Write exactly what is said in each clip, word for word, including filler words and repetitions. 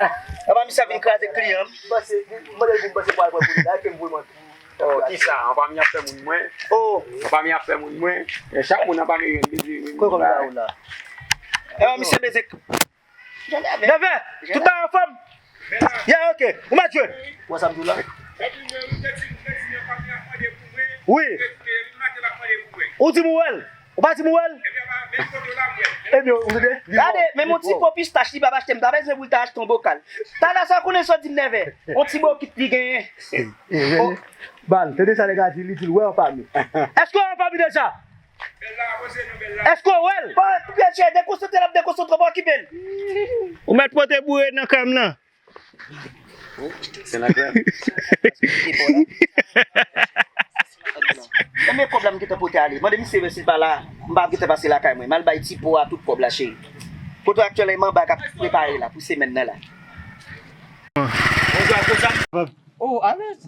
Apa misye ap vin kraze kliyan m? Mwen mande l pou m pase pou al pran pou li la, epi m voye mwen. Oh, kisa? Anba mi ap fè moun mwen. Oh. Anba mi ap fè moun mwen. E chak moun anba mi jwenn li di. Kòman sa ou la? Ewa misye bezwen. Nève, tout bagay anfòm? Ya, ok. Ou mèt jwe. Wè sa m di w la? Wi. Ou di m ou wè l? Ou pa di m ou wè l? Ebyen, ou tande? Gade, menm yon ti po pistach li p ap achte, m ta bezwen pou l ta achte yon bokal. Talè sa w konnen sa w di m Nève. Yon ti bokit li genyen. Bal, tande sa nèg la di, li di l wè yon pami. Èske w wè yon pami deja? Èske w wè l? Bon, mesye, dekonsantre l ap dekonsantre, pa okipe l. Ou mèt pote boure nan krèm nan. Se nan krèm. Konbyen kòb la m gentan pote ale? Mande misye si l pa la, m pa gentan pase lakay mwen. M al bay ti po a tout kòb la, cheri. Kote aktyèlman m anba k ap prepare la pou semèn nan la. Oh, alèz.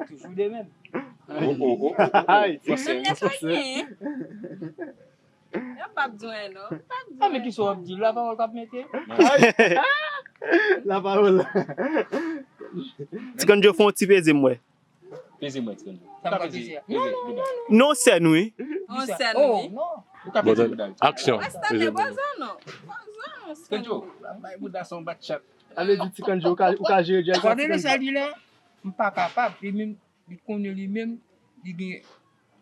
Toujou de menm. Oh, oh, oh, oh, oh. Ay, Fransè. Sa genyen? Yo p ap di anyen non. P ap di anyen. Ah, men kisa w ap di? Lapawòl k ap mete? Lapawòl. Ti Kandjo fè yon ti peze m wè. Peze m wè, Ti Kandjo. Sa m ka peze a? Non, non, non, non. Non, sèn wi. On sèn wi. Ou ka peze bouda. Aksyon. Wè sèn de bòzò non. Bòzò non, sèn. Kandjo, bay bouda sa yon bat chat. Ale di Ti Kandjo, ou ka, ou ka jere djèl sa, Ti Kandjo. Sa li la, m pa kapab. Li menm, li konnen li menm, li gen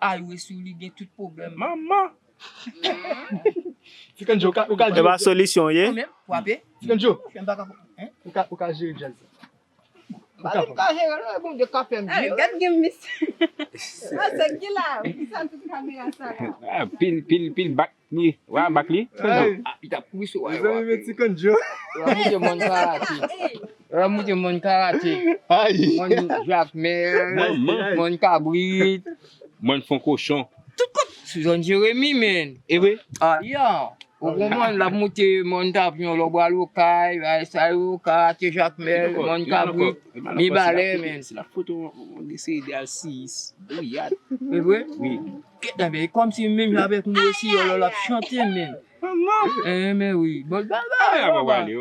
aywe sou li, gen tout pwoblèm. Manman! Ti Kandjo, ou ka, ou ka jere. E pa solisyon ye. Mwen menm, frape. Ti Kandjo, ou ka, ou ka jere djèl sa. M pa di m ka jere non, e Bondye k ap fè m jere. Gad gen misye. Sa se ki la? Pou sa tout kamera sa la? Ah, pil, pil, pil bak li. Wa bak li. Ay. Ah, li t ap kouri sou wa. Mezanmi, men Ti Kandjo. Wa moute mòn karate. Wa moute mòn karate. Ay. Mòn jakmèl. Mòn kabrit. Mòn fon kochon. Tout kote. Sou zòn Jeremi, men. E vre? Ah, ya. Ou konprann, l ap moute mòn tapyon, lè w pral Okay, bagay sa yo, karate jakmèl, mòn kabrit, mibalè, men. Si l ap foto, on eseye de al sis, gouyad. E vre? Wi. Kèt la, men, kòmsi menm jan avèk nou osi, yo, lè l ap chante, men. Eh, men wi, bòl bagay, bòl bagay.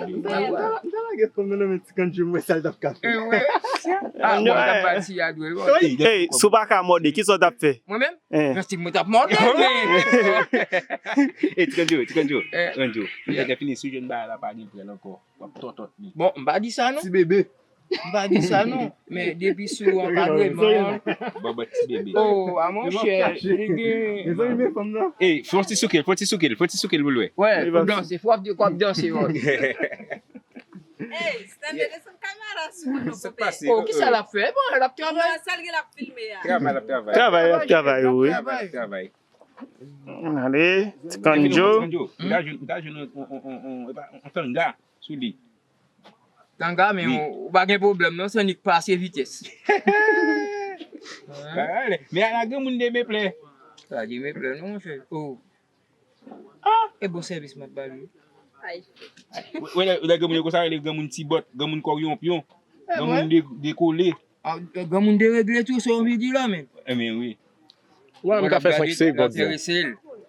M ta lage fanm nan nan men Ti Kandjo, m wè sa l t ap ka fè. Eh, wi. Ah, mwen t ap bati a dwe, wi. Ey, si w pa ka mòde, kisa w t ap fè? Mwen menm? Eh. Mwen si mwen t ap mòde, men. E, Ti Kandjo, Ti Kandjo, Ti Kandjo. Ou gentan fini sou jèn bagay la, pa gen prèl ankò. W ap tòtòt li. Bon, m pa di sa, non. Ti bebe. M pa di sa, non. Men depi sou ankadreman. Bòbòt ti bebe. Oh, a monchè, li gen. Mezanmi, men fanm nan. E, fè yon ti souke l, fè yon ti souke l, fè yon ti souke l pou l wè. Wè, pou danse, fò w ap di, w ap danse, wè. Ey, Stanley, desann kamera sou nou, konpè. Oh, kisa l ap fè? Bon, l ap travay. Sa l gen l ap filme a. Travay, l ap travay. Travay, l ap travay, wi. Travay, l ap travay. Ale, Ti Kandjo. Ti Kandjo, ou ta jwenn, ou ta jwenn on, on, on, on, on, epa, on tanga sou li. Tanga, men ou, ou pa gen pwoblèm, non, se nik pase vitès. Men ala granmoun de Meplè. Sa di Meplè, non, monchè. Oh. Ah, e bon sèvis m ap ba l, wi. Ay. Ou wè lè, lè granmoun yo konsa, rele granmoun ti bòt, granmoun kò yonpyon, granmoun de, dekole. Ah, granmoun deregle tou, sa w anvi di la, men. Ebyen, wi. Ou wè m ka fè senk segond, men.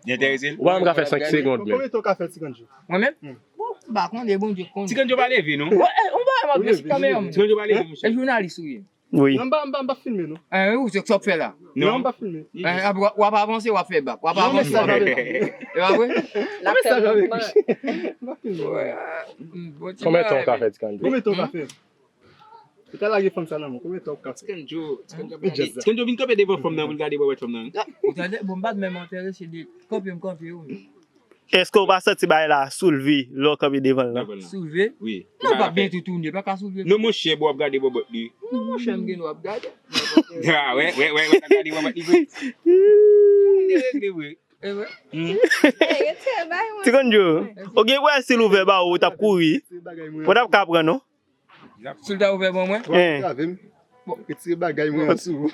Li enterese l? Ou wè m ka fè senk segond, men. Konbyen tan w ka fè, Ti Kandjo? Mwen menm? Bon, m pa konnen, Bondye k konnen. Ti Kandjo pa leve, non. Wè, eh, on bagay m ap di, se kanmenm. Ti Kandjo pa leve, monchè. E jounalis ou ye? Wi. Non, m pa, m pa, m pa filme, non. Eh, ou se sa w ap fè la? Non, m pa filme. Eh, w ap, w ap avanse, w ap fè bak. W ap avanse, w ap fè bak. E pa vre? L ap fè mouvman. M pa filme. Konbyen tan w ka fè, Ti Kandjo? Konbyen tan w ka fè? Ou ta lage fanm sa nan men w, konbyen tan w ka fè? Ti Kandjo, Ti Kandjo vin kanpe devan fanm nan pou l gade bòbòt fanm nan. Ou tande? Bon, m pa t menm enterese de kanpe m kanpe yo. Èske w pa santi bagay la soulve lè w kanpe devan l lan? Soulve? Wi. Non, pa byen tou tounen, pa ka soulve. Non, monchè, bon, w ap gade bòbòt li. Non, monchè, m gen dwa ap gade. Ah, wè, wè, wè, wè, l ap gade bòbòt li vre. Moun deregle vre. E vre? Ti Kandjo, ou gen wè si l ouvè ba ou, ou t ap kouri. Ou t ap ka pran, non? Si l ta ouvè ban mwen? Hein. Retire bagay mwen an sou ou.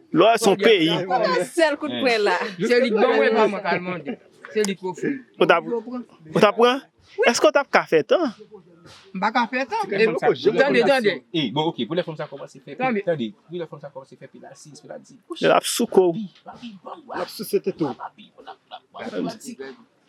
Lè w wè se yon peyi. Kòman sèl kout pwen la? Se li k ban mwen, pa mwen k al mande. Se li k ofri. Ou t ap, ou t ap pran? Èske w t ap ka fè tan? M pa ka fè tan. Tande, tande. Eh, bon, ok, pou lè fanm sa kòmanse fè pil, tande, pou lè fanm sa kòmanse fè pil asiz, pil asiz. L ap souke w. L ap souse tete w.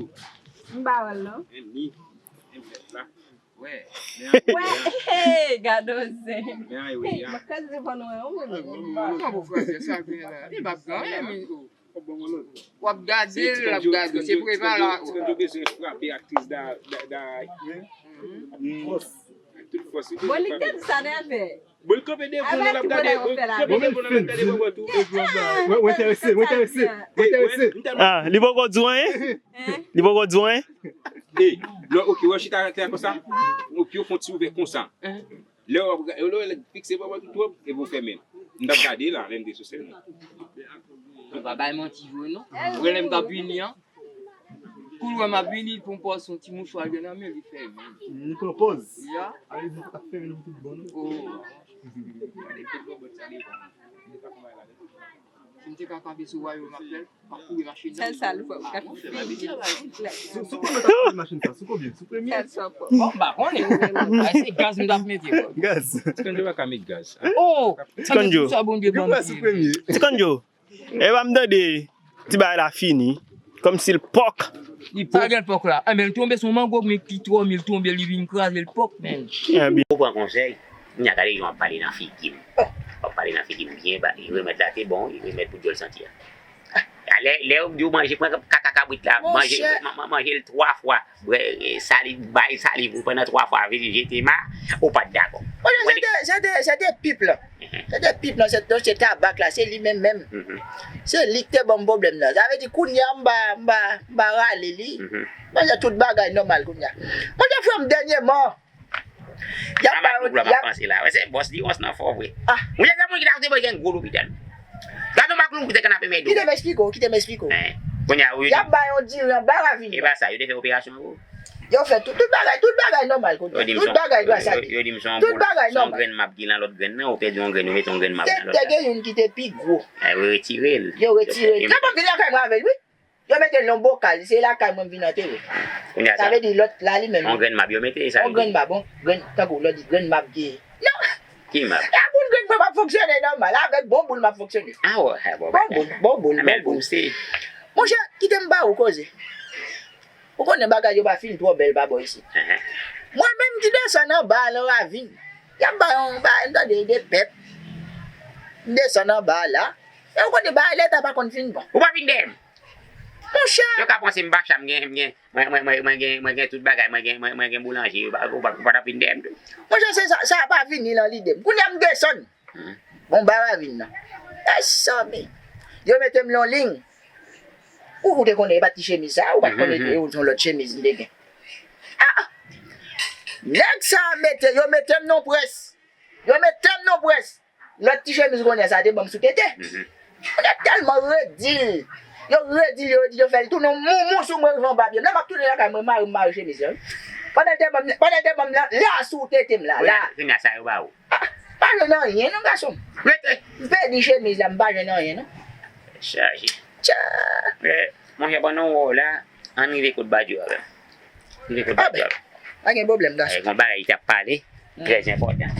tou. M pa wè l non. Annie, M F la. Wè. Wè, hey, gade w zen. Men an, wi, a. M ap kraze telefòn ou, wi, men. Kòman pou fransè sa gen la? Li p ap gen anyen, men. W ap gade l, l ap gade w. Se prema la. Ti Kanjo bezwen frape aktris da, da, da. Tout fòs li. Bon, li te di sa nan fè. Bon, l kanpe devan l, l ap gade. Bon, l kanpe devan l, l ap gade bòbò tou. Mwen enterese, mwen enterese, mwen enterese. Ah, li poko di w anyen? Li poko di w anyen? Ey, lè, ok, wè chita atè konsa. Ou pye w fè yon ti ouvè konsa. Lè w ap ga-, lè w fikse bòbò tou twòp, epi w fèmen l. M t ap gade la, lè m te sou sèn nan. Yo pa bay manti vre non. Mwen lè m t ap vini an, kou l wè m ap vini, li pran pòz, yon ti mouchwa l gen nan men l, li fèmen. Li pran pòz. Ya. Ale, li pa fèmen l pou tout bon non. Oh. Si m te ka kanpe sou wayòm m ap fè l, m ap kouri mache nan. Sèl sa l fè, m ka fè. Sou, sou konbyen w t ap kouri machin sa? Sou konbyen? Sou premye? Sèl sa l fè. Bon, m pa konnen. Ay, se gaz m t ap mete, bro. Gaz. Ti Kanjo pa ka met gaz. Oh! Ti Kanjo. Sa Bondye ban m. Sou premye. Ti Kanjo. Epa m tande ti bagay la fini. Kòmsi l pòk. Li pa gen pòk la. Enben, l tonbe sou mango, men ki twò mil tonbe, li vin kraze l pòk, men. Ebyen. Ou pran konsèy, m ap gade jan w ap pale nan figi m. W ap pale nan figi m byen, ba, li remèd la te bon, li remèd pou dyòl santi a. A, lè, lè yo di w manje, pran kaka kabrit la, manje, ma-, ma-, manje l twa fwa. Bwè, e, saliv, bay saliv ou pandan twa fwa, vin jete ma, ou pa t dakò. Monchè, se te, se te, se te pip lan. Se te pip lan, se, se tabak la, se li menm menm. Se li k te ban m pwoblèm nan. Sa vle di, kounye a, m pa, m pa, m pa rale li. Monchè, tout bagay nòmal kounye a. Monchè, frè m, dènyèman, y ap ba yo, y ap panse la. Wè, se bòs li, wòs nan fò vre. Monchè, se moun ki ta koute mwen gen gwo lopital. Gade yon makloun koute kanapemèdo. Kite m eksplike w, kite m eksplike w. Kounye a, wi. Y ap ba yon diri anba ravin nan. E pa sa, yo te fè operasyon pou ou? Yo fè tout, tout bagay, tout bagay nòmal kounye a. Tout bagay gras a Dye. Yo di m se yon boul, se yon grenn mab ki nan lòt grenn nan, ou pèdi yon grenn, yo mete yon grenn mab nan lòt la. Te, te gen youn ki te pi gwo. Yo retire l. Yo retire l. Yo mete l. Yo mete l nan bokal, se lakay mwen m vin antere. Kounye a sa vle di lòt la li menm. Yon grenn mab yo mete, sa vle di. Yon grenn mab, yon grenn, tankou lòt di grenn mab ki. Non. Ki mab? La boul grenn mwen p ap fonksyone nòmal, avèk bon boul m ap fonksyone. Ah, wè, bon, bon, bon boul, bon boul. Monchè, kite m ba ou koze. Ou konnen bagay yo pa fin twò bèl pa bò isit. Mwen menm ki desann anba a nan ravin, y ap ba yon, ba, m tande de pèp. M desann anba a la. E ou konnen bagay leta pa konn fin bon. Ou pa vin dèyè m. Monchè. Yo ka panse m pa cha, m gen, m gen, mwen, mwen, mwen, mwen gen, mwen gen tout bagay, mwen gen, mwen, mwen gen boulanje, ou pa, ou pa, ou pa t ap vin dèyè m tou. Monchè, se sa, sa pa vini nan lide m. Kounye a m desann. Bon, ba ravin nan. Èske sa, men. Yo mete m nan liy. Ou, ou te konnen, e pa ti chemiz sa, ou pa t konnen, e, se yon lòt chemiz m te gen. Ah! Nèg sa mete, yo mete m nan près. Yo mete m nan près. Lòt ti chemiz kounye a sa te ban m sou tete. Kounye a tèlman redi l. Yo redi l, yo redi l, yo fè l tounen moumou sou mwen rive anba pye m. Lè m ap tounen lakay mwen, mari m mare chemiz lan. Pandan l te ban m, pandan l te ban m la, la sou tete m la, la. Kounye a sa yo ba ou. Ah, pa jwenn anyen non, gason m. Rete. M pèdi chemiz la, m pa jwenn anyen non. Chaje. Tcha. Monchè, pandan w wè w la, ann rive kot Badjo avè m. Rive kot Badjo avè m. Pa gen pwoblèm, gason. Gen yon bagay li t ap pale, trè enpòtan.